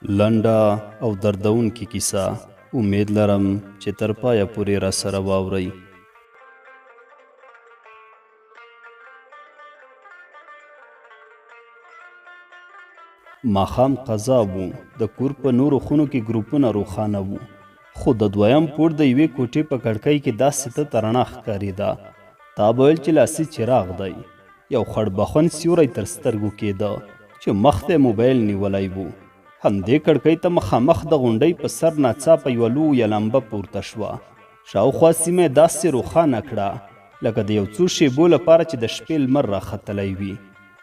لنډه او دردونکې کیسه، امید لرم چې تر پایه پورې راسره واورئ. ماښام قضا و، د کور په نورو خونو کې ګروپونه روښانه وو، خو د دویم پوړ د یوې کوټې په کړکۍ کې داسې تته رڼا ښکارېده، تا به ویل چې لاسي چراغ دی. یو خړبخن سیوری تر سترګو کېده چې مخ ته یې موبایل نیولی و. همدې کړکۍ ته مخامخ د غونډۍ په سر ناڅاپه یوه لویه لمبه پورته شوه. شاوخوا سیمه یې داسې روښانه کړه لکه د یو څو شېبو لپاره چې د شپې لمر راختلی وي.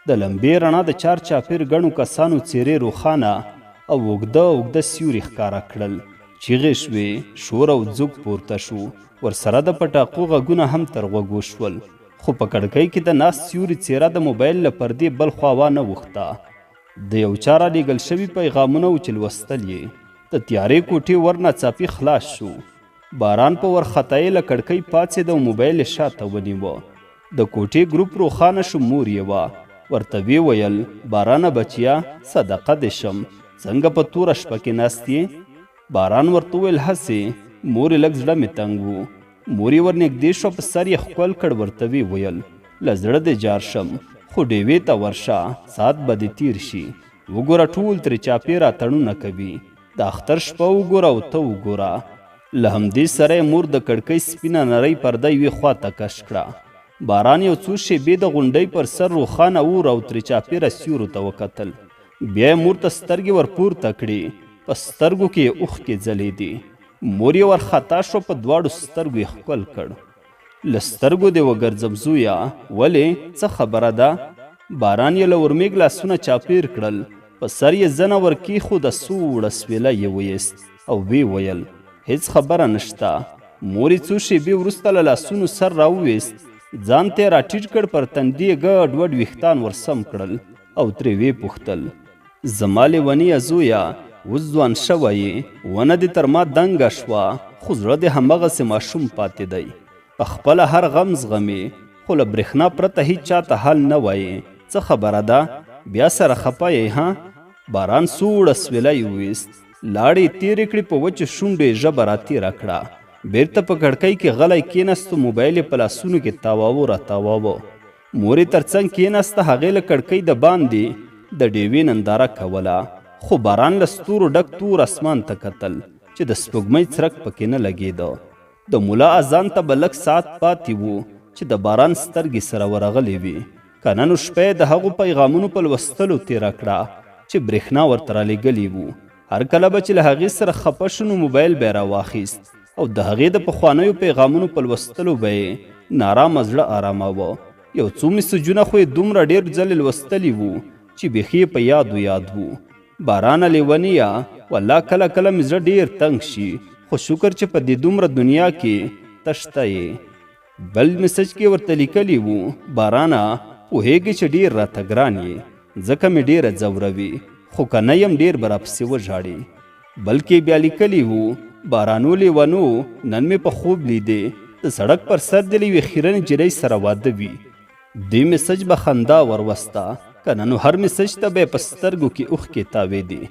د لمبې رڼا د چار چاپېر ګڼو کسانو څېرې روښانه او اوږده اوږده سیوري ښکاره کړل. چیغې شوې، شور او ځوږ پورته شو، ورسره د پټاقو غږونه هم تر غوږو شول. خو په کړکۍ کې د ناست سیوري څېره د موبایل له پردې بل خوا وانه وښته. د یو چا رالیږل شوي پیغامونه وو چې لوستل یې. د تیارې کوټې ور ناڅاپي خلاص شو. باران په ورخطایۍ له کړکۍ پاڅېد او موبایل یې شاته ونیوه. د کوټې ګروپ روښانه شو، مور یې وه. ورته ویې ویل، بارانه بچیه، صدقه دې شم، څنګه په توره شپه کې ناست یې؟ باران ورته وویل، هسې مورې لږ زړه مې تنګ و. مور یې ورنږدې شوه، په سر یې ښکل کړ، ورته ویې ویل، له زړه دې جار شم، خو ډېوې ته ورشه، ساعت به دې تېر شي. وګوره ټول ترې چاپېره اتڼونه کوي. د اختر شپه وګوره او ته وګوره. له همدې سره یې مور د کړکۍ سپینه نرۍ پرده یوې خوا ته کش کړه. باران یو څو شېبې د غونډۍ پر سر روښانه اور او ترې چاپېره سیورو ته وکتل. بیا یې مور ته سترګې ورپورته کړې، په سترګو کې یې اوښکې ځلېدې. مور یې ورخطا شوه، په دواړو سترګو یې ښکل کړ. له سترګو دې وګرځم زویه، ولې، څه خبره ده؟ باران یې له ورمېږ لاسونه چاپېر کړل، په سر یې زنه ور کېښوده، سوړ اسوېلی یې وایست او ویې ویل، هېڅ خبره نشته. مور یې څو شېبې وروسته له لاسونو سر راوویست، ځان ته یې راټیټ کړ، پر تندي یې ګډوډ ویښتان ور سم کړل او ترې ویې پوښتل، زما لېونیه زویه، اوس ځوان شوی یې، ونه دې تر ما دنګه شوه، خو زړه دې همغسې ماشوم پاتې دی. په خپله هر غم زغمې، خو له برېښنا پرته هیچا ته حال نه وایې. څه خبره ده؟ بیا سره خپه یې، ها؟ باران سوړ اسویلی وویست، لاړې یې تېرې کړې، په وچو شونډو یې ژبه راتېره کړه. بېرته په کړکۍ کې غلی کېناست، موبایل یې په لاسونو کې تاواوه راتاواوه. مور یې تر څنګ کېناسته، هغې له کړکۍ د باندې د ډېوې ننداره کوله، خو باران له ستورو ډک تور اسمان ته کتل چې د سپوږمۍ څرک پکې نه لګېده. د ملا اذان ته به لږ ساعت پاتې و چې د باران سترګې سره ورغلې وې، که نه نو شپه یې د هغو پیغامونو په لوستلو تېره کړه چې برېښنا ورته رالېږلي وو. هر کله به چې له هغې سره خپه شو نو موبایل به یې راواخیست او د هغې د پخوانیو پیغامونو په لوستلو به یې نارامه زړه آراماوه. یو څو مسجونه خو یې دومره ډېر ځلې لوستلي وو چې بیخي یې په یادو یاد وو. بارانه لیونیه، والله کله کله مې زړه ډېر تنګ شي، خو شکر چې په دې دومره دنیا کې ته شته یې. بل مسج کې ورته لیکلي وو، بارانه پوهېږې چې ډېر راته ګران یې، ځکه مې ډېره ځوروي، خو که نه یم ډېر به راپسې وژاړې. بل کې بیا لیکلي وو، بارانو لیونو نن مې په خوب لیدې، د سړک پر سر دې له یوې خیرنې جینۍ سره واده وي. دې مسج به خندا وروسته، که نه نو هر مسج ته به یې په سترګو کې اوښکې تاوېدې.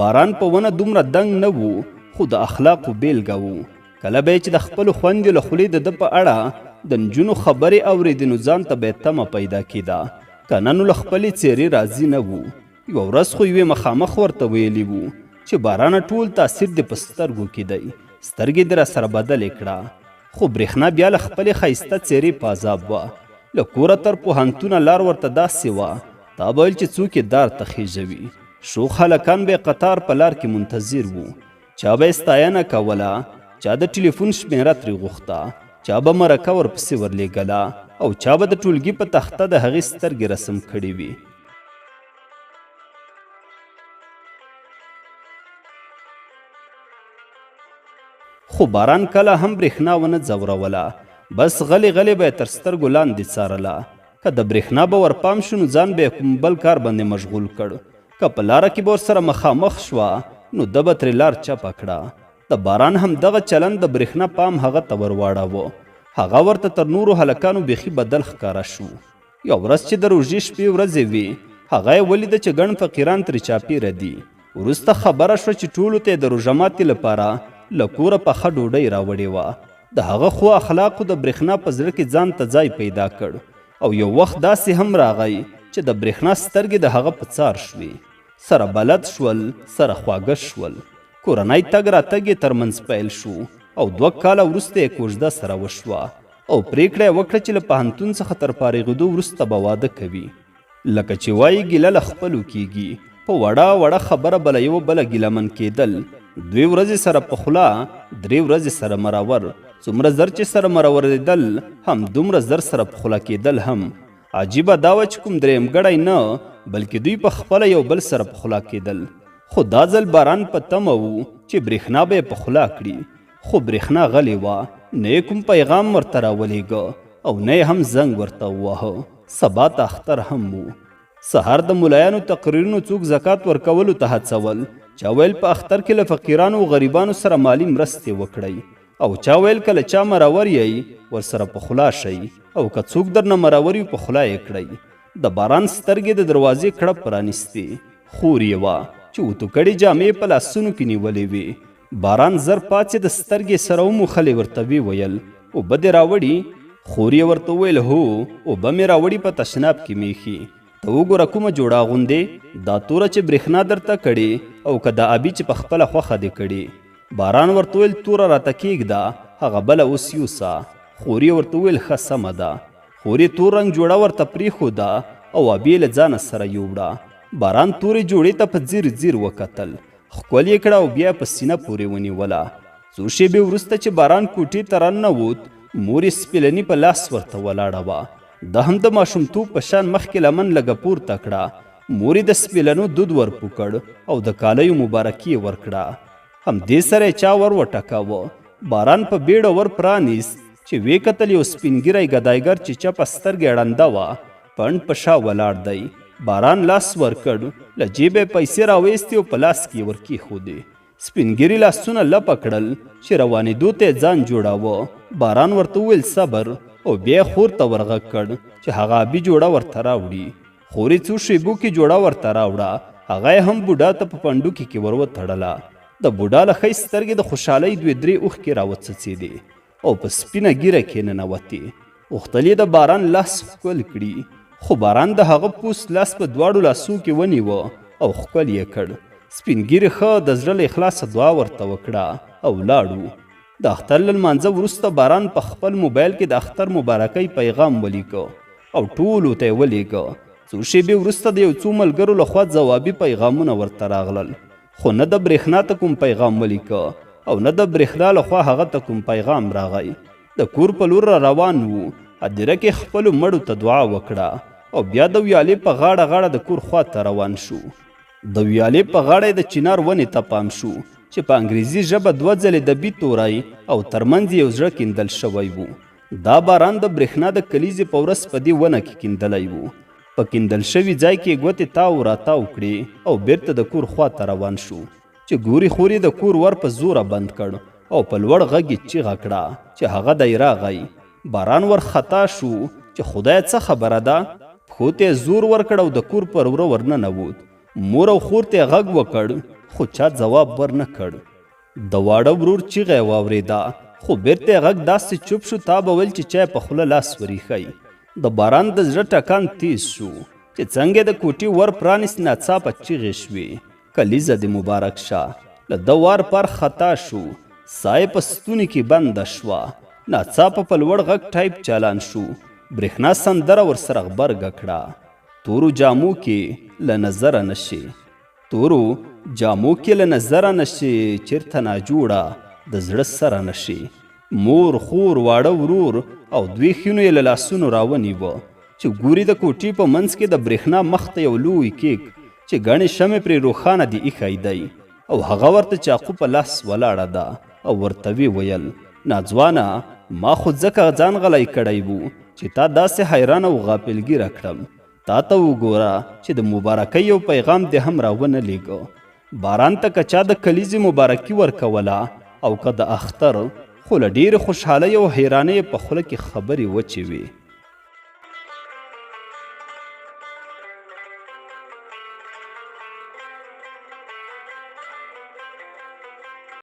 باران په ونه دومره دنګ نه و، خو د اخلاقو بېلګه و. کله به یې چې د خپلو خویندو له خولې د ده په اړه د نجونو خبرې اورېدې نو ځان ته به یې تمه پیدا کېده، که نه نو له خپلې څېرې راضي نه و. یوه ورځ خو یوې مخامخ ورته ویلي وو چې بارانه ټول تاثیر دې په سترګو کې دی، سترګې دې راسره بدلې کړه. خو برېښنا بیا له خپلې ښایسته څېرې په عذاب وه. له کوره تر پوهنتونه لار ورته داسې وه، تا به ویل چې څوک یې دار ته خېژوي. شوخ هلکان به یې قطار په لار کې منتظر وو. چا به یې ستاینه کوله، چا د ټلیفون شمېره ترې غوښته، چا به مرکه ورپسې ورلېږله او چا به د ټولګي په تخته د هغې سترګې رسم کړې وې. خو باران کله هم برېښنا ونه ځوروله، بس غلې غلې به یې تر سترګو لاندې څارله. که د برېښنا به ورپام شو نو ځان به یې کوم بل کار باندې مشغول کړ. که په لاره کې به ورسره مخامخ شوه نو ده به ترې لار چپه کړه. د باران همدغه چلند د برېښنا پام هغه ته ورواړاوه. هغه ورته تر نورو هلکانو بیخي بدل ښکاره شو. یوه ورځ چې د روژې شپې ورځې وې، هغه یې ولیده چې ګڼ فقیران ترې چاپېره دي. وروسته خبره شوه چې ټولو ته یې د روژه ماتي لپاره له کوره پخه ډوډۍ راوړې وه. د هغه ښو اخلاقو د برېښنا په زړه کې ځان ته ځای پیدا کړ او یو وخت داسې هم راغی چې د برېښنا سترګې د هغه په څار شوې. سره بلد شول، سره خواږه شول. کورنی تګ راتګ یې ترمنځ پیل شو او 2 کاله وروسته یې کوژده سره وشوه او پرېکړه یې وکړه چې له پوهنتون څخه تر فارغېدو وروسته به واده کوي. لکه چې وایي ګیله له خپلو کیږي، په وړه وړه خبره به له یوه بله ګیله من کېدل. 2 ورځې سره په خوله، 3 ورځې سره مرور. څومره زر چې سره مرورېدل، هم دومره زر سره په خوله کېدل هم. عجیبه دا وه چې کوم درېیمګړی نه، بلکې دوی په خپله یو بل سره په خوله کېدل. خو دا ځل باران په تمه و چې برېښنا به یې په خوله کړي، خو برېښنا غلې وه. نه یې کوم پیغام ورته راولېږه او نه یې هم زنګ ورته وواهه. سبا ته اختر هم و. سهار د ملایانو تقریرونو څوک زکات ورکولو ته هڅول، چا ویل په اختر کې له فقیرانو او غریبانو سره مالي مرستې وکړئ، او چا ویل که له چا مرور یئ ورسره په خوله شئ، او که څوک درنه مرور وي په خوله یې کړئ. د باران سترګې د دروازې کړپ پرانیستې. خور یې وه چې اوتو کړې جامې په لاسونو کې نیولې وې. باران زر پاڅې د سترګې سره وموښلې، ورته ویې ویل اوبه دې راوړي؟ خور یې ورته وویل هو، اوبه مې راوړي، په تشناب کې میښي. ته وګوره کومه جوړه اغوندې، دا توره چې برېښنا درته کړې او که دا ابي چې په خپله خوښه دې کړې؟ باران ورته وویل توره راته کېږده، هغه بله اوس یوسه. خور یې ورته وویل ښه سمه ده. خور یې تور رنګ جوړه ورته پرېښوده او ابي یې له ځانه سره یووړه. باران تورې جوړې ته په ځیر ځیر وکتل، ښکل یې کړه او بیا په سینه پورې ونیوله. څو شېبې وروسته چې باران کوټې ته راننوت، مور یې سپیلني په لاس ورته ولاړه وه. ده هم د ماشومتوب په شان مخکې لمن لږه پورته کړه. مور یې د سپیلنو دود ورپو کړ او د کالیو مبارکي یې ورکړه. همدې سره یې چا ور وټکاوه. باران په بیړه ور پرانیست چې ویې کتل یو سپین ږیری ګدایګر چې چپه سترګه یې ړنده وه، پنډ په شا ولاړ دی. باران لاس ورکړ، له جیبه یې پیسې راویستې او په لاس کې یې ورکېښودې. سپین ږیري لاسونه لپه کړل چې روانېدو ته یې ځان جوړاوه. باران ورته وویل صبر، او بیا یې خور ته ورغږ کړ چې هغه ابي جوړه ورته راوړي. خور یې څو شېبو کې جوړه ورته راوړه، هغه یې هم بوډا ته په پنډوکي کې ور وتړله. د بوډا له ښۍ سترګې د خوشحالۍ 2 3 اوښکې راوڅڅېدې او په سپینه ږیره کې ننوتې. غوښتل یې د باران لاس ښکل کړي، خو باران د هغه پوست لاس په دواړو لاسو کې ونیوه او ښکل یې کړ. سپین ږیري ښه د زړه له اخلاصه دعا ورته وکړه او لاړو. د اختر له لمانځه وروسته باران په خپل موبایل کې د اختر مبارکۍ پیغام ولیکه او ټولو ته یې ولیږه. څو شېبې وروسته د یو څو ملګرو لخوا ځوابي پیغامونه ورته راغلل، خو نه د برېښنا ته کوم پیغام ولیکه او نه د برېښنا لخوا هغه ته کوم پیغام راغی. د کور په لور را روان و. هدیره کې خپلو مړو ته دعا وکړه او بیا د ویالې په غاړه غاړه د کور خوا ته روان شو. د ویالې په غاړه یې د چینار ونې ته پام شو چې په انګریزي ژبه 2 ځلې د بي توری او ترمنځ یې یو زړه کیندل شوی و. دا باران د برېښنا د کلیزې په ورځ په دې ونه کې کیندلی و. په کیندل شوي ځای کې یې ګوتې تاو راتاو کړې او بیرته د کور خوا ته روان شو چې ګوري خور یې د کور ور په زوره بند کړ او په لوړ غږ یې چیغه کړه چې هغه دی راغی. باران ور خطا شو چې خدایه څه خبره ده؟ پښو ته یې زور ورکړ او د کور پر وره ورننوت. مور او خور ته یې غږ وکړ، خو چا ځواب ورنه کړ. د واړه ورور چیغه یې واورېده، خو بیرته یې غږ داسې چوپ شو تا به ویل چې چا یې په خوله لاس وریښی. د باران د زړه ټکان تیز شو چې څنګه د کوټې ور پرانیست، ناڅاپه چیغې شوې، کلیزه دې مبارک شه. له ده وار پار خطا شو، ساه یې په ستوني کې بنده شوه. ناڅاپه په لوړ غږ ټایپ چالان شو. برېښنا سندره ورسره غبرګه کړه، تورو جامو کې له نظره نه شي، تورو جامو کې له نظره نه شي، چېرته ناجوړه د زړه سره نه شي. مور، خور، واړه ورور او دوې ښینو یې له لاسونو راونیوه چې ګوري د کوټې په منځ کې د برېښنا مخ ته یو لوی کیک چې ګڼې شمې پرې روښانه دي ایښی دی او هغه ورته چاقو په لاس ولاړه ده او ورته ویې ویل ناځوانه، ما خو ځکه ځان غلی کړی و چې تا داسې حیران او غافلګیره کړم. تا ته وګوره چې د مبارکۍ یو پیغام دې هم راونه لیږه. باران ته که چا د کلیزې مبارکي ورکوله او که د اختر، خو له ډېرې خوشحالۍ او حیرانۍ یې په خوله کې خبرې وچې وې.